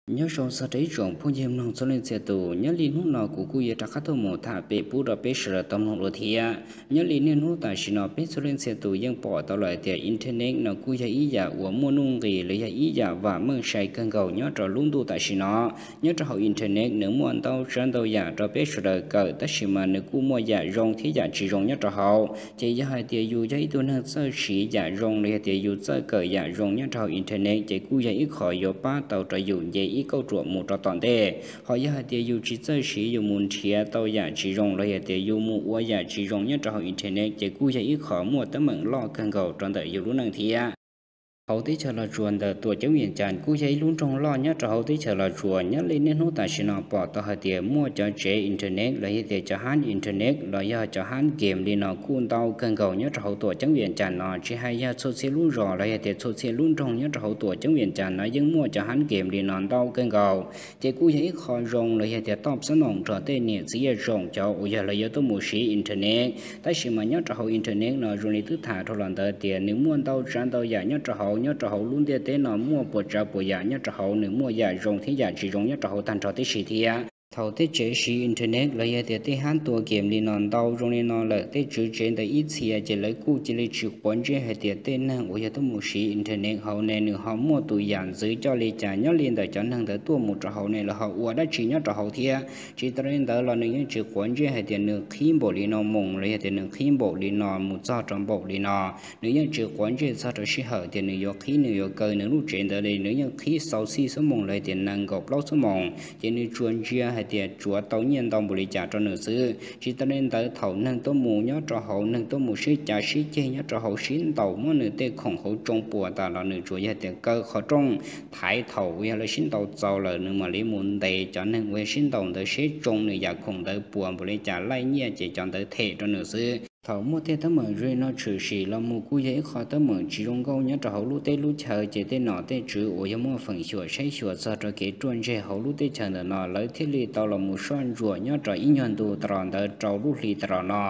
Nyob zoo txog rau ib tsoom phooj ywg mloog txhua leej txhia tus, nyob li hnub no kuv kuj yuav rov qab tuaj mus tham pem pub rau peb sawv daws tau mloog dua thiab. Nyob li niaj hnub tam sim no peb txhua leej txhia tus yeej pom tau lawm tias internet no kuj yog ib yam uas muaj nuj nqis los yog ib yam vam meej sai kawg nkaus nyob rau lub ntuj tam sim no. Nyob rau hauv internet nws muaj ntau tsav ntau yam rau peb sawv daws kawm, tab sis mas nws kuj muaj yam zoo thiab yam tsis zoo nyob rau hauv. Ces yog hais tias yus yog ib tug neeg txawj siv yam zoo los yog tias yus txawj kawm yam zoo nyob rau hauv internet ces kuj yog ib qho yuav pab tau rau yus nce ib kauj ruam mus rau tom ntej. Ho yog hais tias yus tsis txawj siv, yus mus nrhiav tau yam tsis zoo los yog tias yus mus ua yam tsis zoo nyob rau hauv internet ces kuj yog ib qho muaj teeb meem loj kawg nkaus rau ntawm yus lub neej thiab. Hauv teb chaws Los Tsuas ntawm Tuam Ceeb Vias Cas kuj yog ib lub nroog loj nyob rau hauv teb chaws Los Tsuas. Nyob li niaj hnub tam sim no pom tau hais tias muaj cov tsev internet los yog tias cov hab internet los yog cov hab game li no kuj ntau kawg nkaus nyob rau hauv Tuam Ceeb Vias Cas no, tsis hais yog txhua txhia lub zos los yog tias txhua txhia lub nroog nyob rau hauv Tuam Ceeb Vias Cas no yeej muaj cov hab game li no ntau kawg nkaus. Ces kuj yog ib qho zoo los yog tias toj xab noom rau tej niam txiv yaj zoom cov uas yog lawv yuav tuaj mus siv internet. Tab sis mas nyob rau hauv internet no zoo li twb tham dhau los ntawd tias nws muaj ntau tsav ntau yam nyob rau hauv. Nyob rau hauv lub ntiaj teb no muaj puas tsav puas yam nyob rau hauv, nws muaj yam zoo thiab yam tsis zoo nyob rau hauv tag nrho tib si thiab. Thaum tej tsev siv internet los yog tias tej hab tua game li no ntau zoo li no lawm, tej tswv tsev ntawd ib txhia ces lawv kuj cia li tsis quav ntsej hais tias tej neeg uas yog tuaj mus siv internet hauv ne nws ho muaj tus yam ntxwv coj li cas nyob li ntawm cov neeg ntawd tuaj mus rau hauv ne lawv ho ua dab tsi nyob rau hauv thiab. Tsis tas li ntawd los nws yeej tsis quav ntsej hais tias nws qhib npaum li no mus los yog tias nws qhib npaum li no mus txog rau npaum li no. Nws yeej tsis quav ntsej txog rau sij hawm tias nws yuav qhib nws yuav kaw nws lub tsev ntawd li, nws yeej qhib xau xij xuab moos los yog tias nees nkaum plaub xuab moos, ces nws tsuas ntsia hais tias tsuav tau nyiaj ntau npaum li cas rau nws xwb. Tsis tas li ntawd thaum neeg tuaj mus nyob rau hauv, neeg tuaj mus sib cav sib ceg nyob rau hauv sib ntaus muab nws tej khoom hauv tsoo puas tas los nws tsuas yog tias kaw qhov rooj thaiv, thaum uas yog lawv sib ntaus txaus lawm nws mam li mus ntes cov neeg uas yog sib ntaus ntawd seb tsoo nws yam khoom ntawd puas npaum li cas, laij nyiaj ces cov ntawd them rau nws xwb. Thaum muaj tej teeb meem zoo li no tshwm sim los mus kuj yog ib qho teeb meem tsis zoo nkauj nyob rau hauv lub teb lub chaw, ces tej nom tej tswv uas yog muaj feem xyuam saib xyuas txog rau kev ruaj ntseg hauv lub teb chaws ntawm no lawv thiaj li tau los mus soj ntsuam nyob rau ib nyuag ntu tas los ntawd rau lub hli tas los no.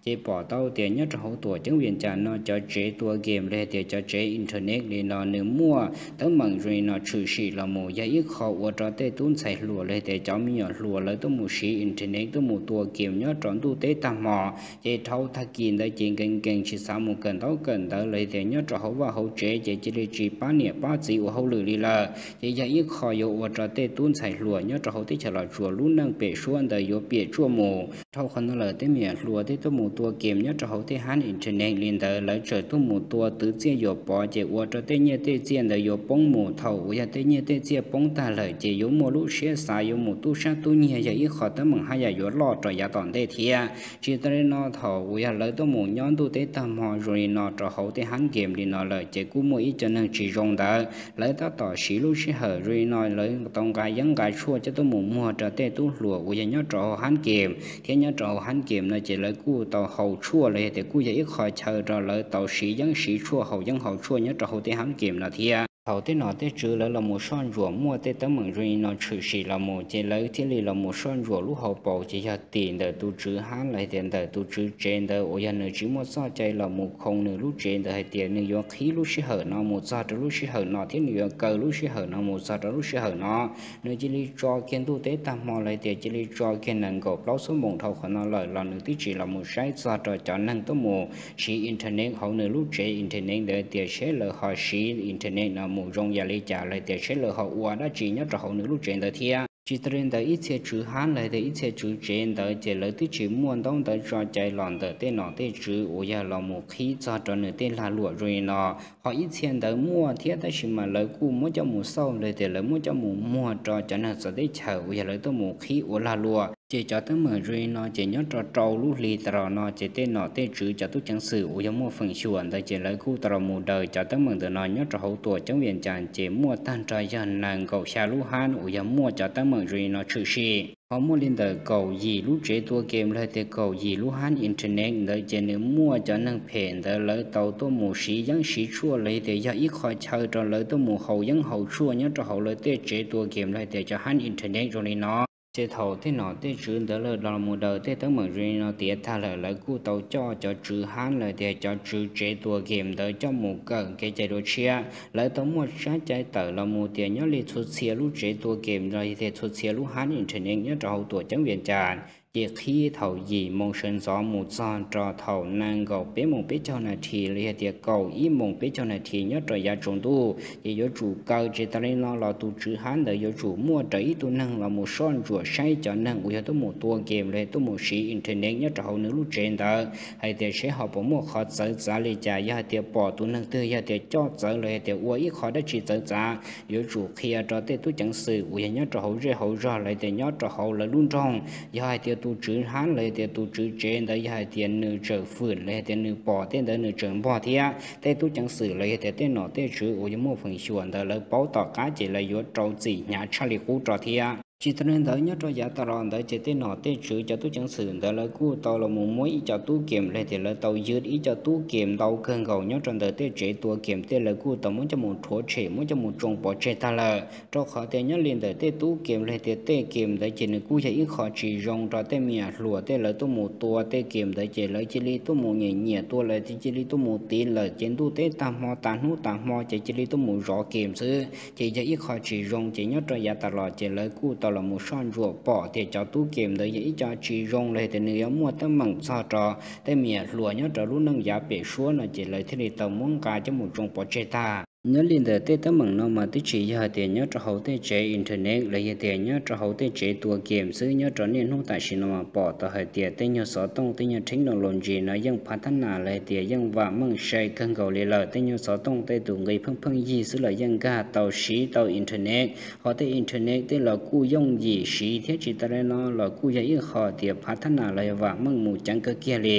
Ces pom tau tias nyob rau hauv Tuam Ceeb Vias Cas no cov tsev tua game los yog tias cov tsev internet li no nws muaj teeb meem zoo li no tshwm sim los mus yog ib qho ua rau tej tub ntxhais hluas los yog tias cov me nyuam hluas lawv tuaj mus siv internet tuaj mus tua game nyob rau ntuj teb tag hmo. Ces dhau tag kis ntawd ces nkees nkees tsis xav mus kawm ntaub kawm ntawv los yog tias nyob rau hauv vaj hauv tsev ces cia li tsis pab niam pab txiv ua hauj lwm li lawm. Ces yog ib qho yuav ua rau tej tub ntxhais hluas nyob rau hauv teb chaws Los Tsuas lub neej pem suab ntawd yuav piam tsuaj mus. Dhau qhov no lawm tej me nyuam hluas tej tuaj mus tua game nyob rau hauv tej hab internet li ntawd lawv txawm tuaj mus tua twv txiaj yuam pov ces ua rau tej nyiaj tej txiaj ntawd yuav poob mus. Thaum uas yog tej nyiaj tej txiaj poob tag lawm ces yuav muaj lub siab xav yuav mus tub sab tub nyiag, yog ib qho teeb meem haj yam yuav loj rau yav tom ntej thiab. Tsis tas li no thaum uas yog lawv tuaj mus nyob ntuj teb tag hmo zoo li no rau hauv tej hab game li no lawm ces kuj muaj ib co neeg tsis zoo ntawd lawv tab tom siv lub sij hawm zoo li no lawv tau nqa yeeb nqa tshuaj coj tuaj mus muag rau tej tub hluas uas yog nyob rau hauv hab game thiab nyob rau hauv hab game no ces lawv kuj tau haus tshuaj los yog tias kuj yog ib qho chaw rau lawv tau siv yeeb siv tshuaj haus yeeb haus tshuaj nyob rau hauv tej hab game no thiab. Thaum tej nom tej tswv lawv los mus soj ntsuam muaj tej teeb meem zoo li no tshwm sim los mus ces lawv thiaj li los mus soj ntsuam lub hauv paus ces yog tim ntawm tus tswv hab los yog tias ntawm tus tswv tsev ntawd uas yog nws tsis muaj txoj cai los mus khoo nws lub tsev ntawd hais tias nws yuav qhib lub sij hawm no mus txog rau lub sij hawm no thiab nws yuav kaw lub sij hawm no mus txog rau lub sij hawm no. Nws cia li tso kiag ntuj teb tag hmo los yog tias cia li tso kiag nees nkaum plaub xuab moos dhau qhov no lawm los nws twb tsis los mus saib txog rau cov neeg tuaj mus siv internet hauv nws lub tsev internet ntawd tias seb lawv ho siv internet no mus zoo yam li cas los tias seb lawv ho ua dab tsi nyob rau hauv nws lub tsev ntawd thiab. Tsis tas li ntawd ib txhia tswv hab los tias ib txhia tswv tsev ntawd ces lawv twb tsis muaj ntaub ntawv tso cai los ntawm tej nom tej tswv uas yog los mus qhib txog rau nws tej lag luam zoo li no. Ho ib txhia ntawd muaj thiab tab sis mas lawv kuj muab coj mus xauj los tias lawv muab coj mus muag rau cov neeg txawv teb chaws uas yog lawv tuaj mus qhib ua lag luam. Ces cov teeb meem zoo li no ces nyob rau rau lub hli tas los no ces tej nom tej tswv cov tub ceev xwm uas yog muaj feem xyuam ntawd ces lawv kuj tau los mus daws cov teeb meem ntawm no nyob rau hauv Tuam Ceeb Vias Cas ces muaj tag nrho yog nees nkaum xya lub hab uas yog muaj cov teeb meem zoo li no tshwm sim. Ho muaj li ntawm kaum yim lub tsev tua game los tias kaum yim lub hab internet ntawd ces nws muaj cov neeg phem ntawd lawv tau tuaj mus siv yeeb siv tshuaj los tias yog ib qho chaw rau lawv tuaj mus haus yeeb haus tshuaj nyob rau hauv lawv tej tsev tua game los tias cov hab internet zoo li no. Ces thaum tej nom tej tswv ntawd los mus daws tej teeb meem zoo li no tiav tag lawm, lawv kuj tau coj cov tswv hab los tias cov tswv tsev tua game ntawd coj mus kawm kev cai dua tshiab. Lawv tau muaj tsab cai tawm los mus tias nyob li txhua txhia lub tsev tua game los yog tias txhua txhia lub hab internet nyob rau hauv tuam ceeb Vias Cas, ces qhib thaum yim moo sawv ntxov mus txog rau thaum nees nkaum peb moos peb caug nas this los yog tias kaum ib moos peb caug nas this nyob rau yav tsaus ntuj, ces yuav tsum kaw. Tsis tas li no los tus tswv hab ntawd yuav tsum muaj raws ib tug neeg los mus soj ntsuam saib cov neeg uas yog tuaj mus tua game los yog tuaj mus siv internet nyob rau hauv nws lub tsev ntawd hais tias seb ho puas muaj qhov txawv txav li cas. Yog hais tias pom tus neeg twg yog tias coj txawv los yog tias ua ib qho dab tsi txawv txav, yuav tsum qhia rau tej tub ceev xwm uas yog nyob rau hauv zej hauv zog los yog tias nyob rau hauv lawv lub nroog. Yog hais tias tus tswv hab los yog tias tus tswv tsev ntawd yog hais tias nws tseem fwm los yog tias nws pom tej ntawd nws tseem npog thiab, tej tub ceev xwm los yog tias tej nom tej tswv uas yog muaj feem xyuam ntawd lawv paub tom qab ces lawv yuav rau txim hnyav tshaj li qub rau thiab. Tsis tas li ntawd nyob rau yav tas los ntawd ces tej nom tej tswv cov tub ceev xwm ntawd lawv kuj tau los mus muab ib co tub game los yog tias lawv tau ywj ib co tub game ntau kawg nkaus nyob rau ntawm tej tsev tua game tej, lawv kuj tau muab coj mus rhuav tshem muab coj mus tsoo pov tseg tag lawm. Rau qhov tias nyob li ntawm tej tub game los yog tias tej game ntawd ces nws kuj yog ib qho tsis zoo rau tej me nyuam hluas tej lawv tuaj mus tua tej game ntawd ces lawv cia li tuaj mus nyiam nyiam tua lawm ces cia li tuaj mus tiv lawm ces ntuj teb tag hmo tas hnub tas hmo ces cia li tuaj mus zov game xwb ces yog ib qho tsis zoo. Ces nyob rau yav tas los ces lawv kuj tau los mus soj ntsuam pom tias cov tub game ntawd yog ib co tsis zoo los yog tias nws yuav muaj teeb meem txog rau tej me nyuam hluas nyob rau lub neej yav pem suab no ces lawv thiaj li tau muab nqa coj mus tsoo pov tseg tag. Nyob li ntawm tej teeb meem no mas twb tsis yog hais tias nyob rau hauv tej tsev internet los yog tias nyob rau hauv tej tsev tua game xwb. Nyob rau niaj hnub tam sim no mas pom tau hais tias tej nyuag xov tooj tej nyuag technology no yeej phav thab nas los hais tias yeej vam meej sai kawg nkaus li lawm. Tej nyuag xov tooj tej tus nqi pheej pheej yig xwb los yeej nkag tau siv tau internet, ho tej internet tej los kuj yooj yim siv thiab. Tsis tas li no los kuj yog ib qho tias phav thab nas los yog vam meej mus ceev kawg kiag li.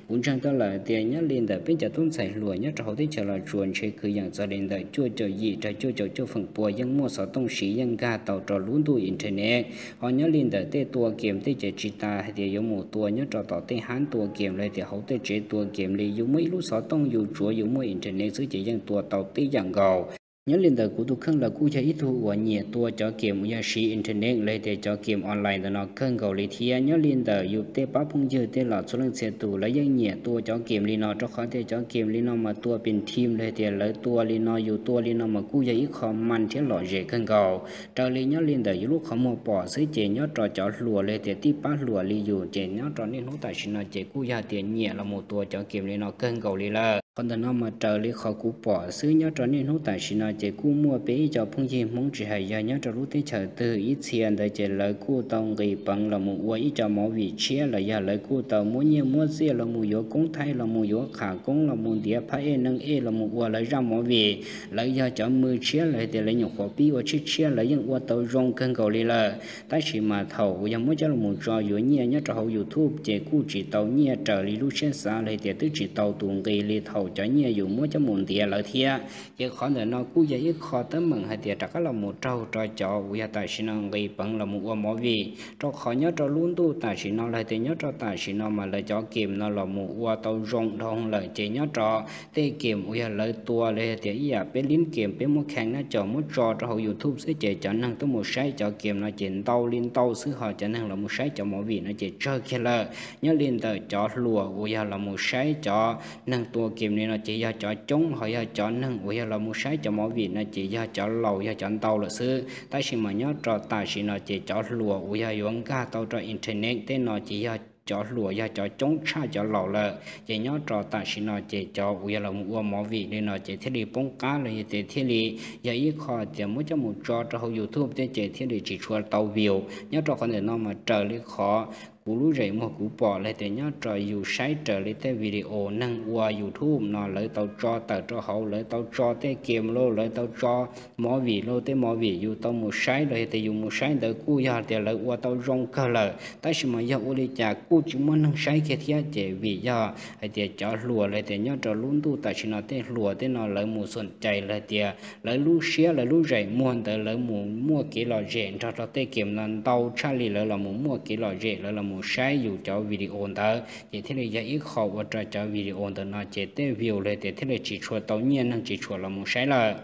Kuv ntseeg tau lawm tias nyob li ntawm peb cov tub ntxhais hluas nyob rau hauv teb chaws Los Tsuas ntshe kwv yees txog li ntawm cuaj caum yim rau cuaj caum cuaj feem pua yeej muaj xov tooj siv yeej nkag tau rau lub ntuj internet. Ho nyob li ntawm tej tua game tej ces tsis tas hais tias yuav mus tua nyob rau tom tej hab tua game los tias hauv tej tsev tua game li yus muaj ib lub xov tooj yus tsuav yus muaj internet xwb ces yeej tua tau tib yam nkaus. Nyob li ntawm kuv tus kheej los kuj yog ib tug uas nyiam tua cov game uas yog siv internet los tias cov game online ntawm no kawg nkaus li thiab. Nyob li ntawm yus tej pab phooj ywg tej los txhua leej txhia tus lawv yeej nyiam tua cov game li no rau qhov tias cov game li no mas tua pes thim los tias lawv tua li no yus tua li no mas kuj yog ib qho man thiab lom zem kawg nkaus. Raws li nyob li ntawm yus lub qhov muag pom xwb ces nyob rau cov hluas los tias tib pab hluas li yus ces nyob rau niaj hnub tam sim no ces kuj yog tias nyiam los mus tua cov game li no kawg nkaus li lawm. Qhov ntawm no mas raws li qhov kuv pom xwb nyob rau niaj hnub tam sim no ces kuj muaj peb ib co phooj ywg Hmoob tsis hais yog nyob rau lub teb chaws twg ib txhia ntawd ces lawv kuj tau nqis peev los mus ua ib co movie tshiab los yog lawv kuj tau muab nyiaj muab txiaj los mus yuav koob thaij los mus yuav qham koob los mus ntiav phab ej neeg ej los mus ua lawv zaj movie. Lawv yog cov mws tshiab los tias lawv nyuam qhuav pib ua tshiab tshiab lawv yeej ua tau zoo kawg nkaus li lawm. Tab sis mas thaum uas yog muab coj los mus tso yuav nyiaj nyob rau hauv YouTube ces kuj tsis tau nyiaj raws li lub siab xav los tias twb tsis tau tus nqi li thaum cov nyiaj yus muab coj mus ntiav lawv thiab. Ces qhov ntawm no kuj yog ib qho teeb meem hais tias rov qab los mus raug rau cov uas yog tam sim no nqis peev los mus ua movie, rau qhov nyob rau lub ntuj tam sim no los tias nyob rau tam sim no mas lawv cov game no los mus ua tau zoo dhau lawm ces nyob rau tej game uas yog lawv tua los yog tias ib yam peb lib game peb muab kheev na cov muab tso rau hauv YouTube xwb ces cov neeg tuaj mus saib cov game no ces ntau li ntau xwb, ho cov neeg los mus saib cov movie no ces tsawg kiag lawm. Nyob li ntawm cov hluas uas yog los mus saib cov neeg tua game li no ces yog cov coob, ho yog cov neeg uas yog los mus saib cov movie no ces yog cov laus yog cov ntau lawm xwb. Tab sis mas nyob rau tam sim no ces cov hluas uas yog yuav nkag tau rau internet tej no ces yog cov hluas yog cov coob tshaj cov laus lawm. Ces nyob rau tam sim no ces cov uas yog los mus ua movie li no ces thiaj li poob qab los yog tias thiaj li yog ib qho tias muab coj mus tso rau hauv YouTube tej ces thiaj li tsis tshua tau view. Nyob rau qhov ntawm no mas raws li qhov kuv lub zeem muag kuv pom los tias nyob rau yus saib raws li tej video neeg ua YouTube no lawv tau tso tawm rau hauv, lawv tau tso tej game los lawv tau tso movie los tej movie yus tau mus saib los yog tias yus mus saib ntawd kuj yog tias lawv ua tau zoo kawg lawm, tab sis mas yog ua li cas kuj tsis muaj neeg saib kiag thiab ces vim yog hais tias cov hluas los tias nyob rau lub ntuj tam sim no tej hluas tej no lawv mus xom cais los tias lawv lub siab lawv lub zeem muag ntawd lawv mus muaj kev lom zem nrog rau tej game no ntau tshaj li lawv los mus muaj kev lom zem lawv los mus saib yus cov video ntawd ces thiaj li yog ib qho ua rau cov video ntawm no ces tej view los tias thiaj li tsis tshua tau nyiaj neeg tsis tshua los mus saib lawm.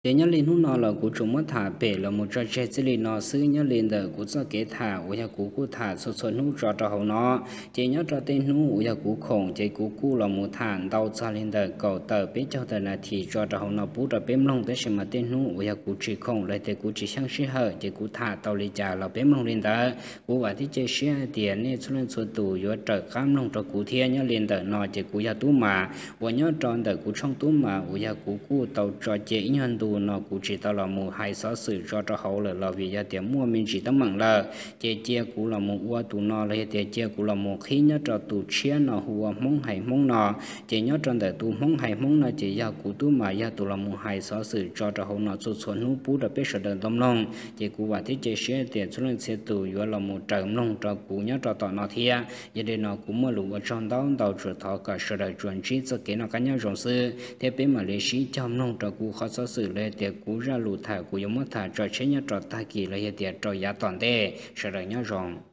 Ces nyob li hnub no los kuv tsuas muab tham pem los mus tso tseg txij li no xwb. Nyob li ntawm kuv txoj kev tham uas yog kuv kuj tham txhua txhua hnub tso rau hauv no, ces nyob rau tej hnub uas yog kuv khoom ces kuv kuj los mus tham ntau txog li ntawm kaum tawm peb caug tawm nas this tso rau hauv no pub rau peb mloog. Tab sis mas tej hnub uas yog kuv tsis khoom los tias kuv tsis xyeej sij hawm ces kuv tham tau li cas los peb mloog li ntawd. Kuv vam thiab cia siab hais tias nej txhua leej txhua tus yuav raws qab mloog rau kuv thiab. Nyob li ntawm no ces kuv yog Tub Mas uas nyob rau ntawm kuv tshooj Tub Mas uas yog kuv kuj tau tso cia ib nyuag ntu no kuv tsis tau los mus hais xov xwm tso rau hauv lawm los vim yog tias muaj me ntsis teeb meem lawm, ces cia kuv los mus ua tus no los yog tias cia kuv los mus qhib nyob rau tus tshiab no hu ua Hmoob Hais Hmoob no. Ces nyob rau ntawm tus Hmoob Hais Hmoob no ces yog kuv Tub Mas yog tus los mus hais xov xwm tso rau hauv no txhua txhua hnub pub rau peb sawv daws tau mloog. Ces kuv vam thiab cia siab tias txhua leej txhia tus yuav los mus raws mloog rau kuv nyob rau tom no thiab. Yog li no kuv muaj lus ua tsaug ntau ntau, tsuas thov kom sawv daws tsuas ntsib txoj kev noj qab nyob zoo xwb, thiab peb mam li sib cog mloog rau kuv qhov xov xwm los yog tias kuv zaj lus tham kuv yuav muab tham tso tshiab nyob rau tag kis los yog tias rau yav tom ntej. Sawv daws nyob zoo.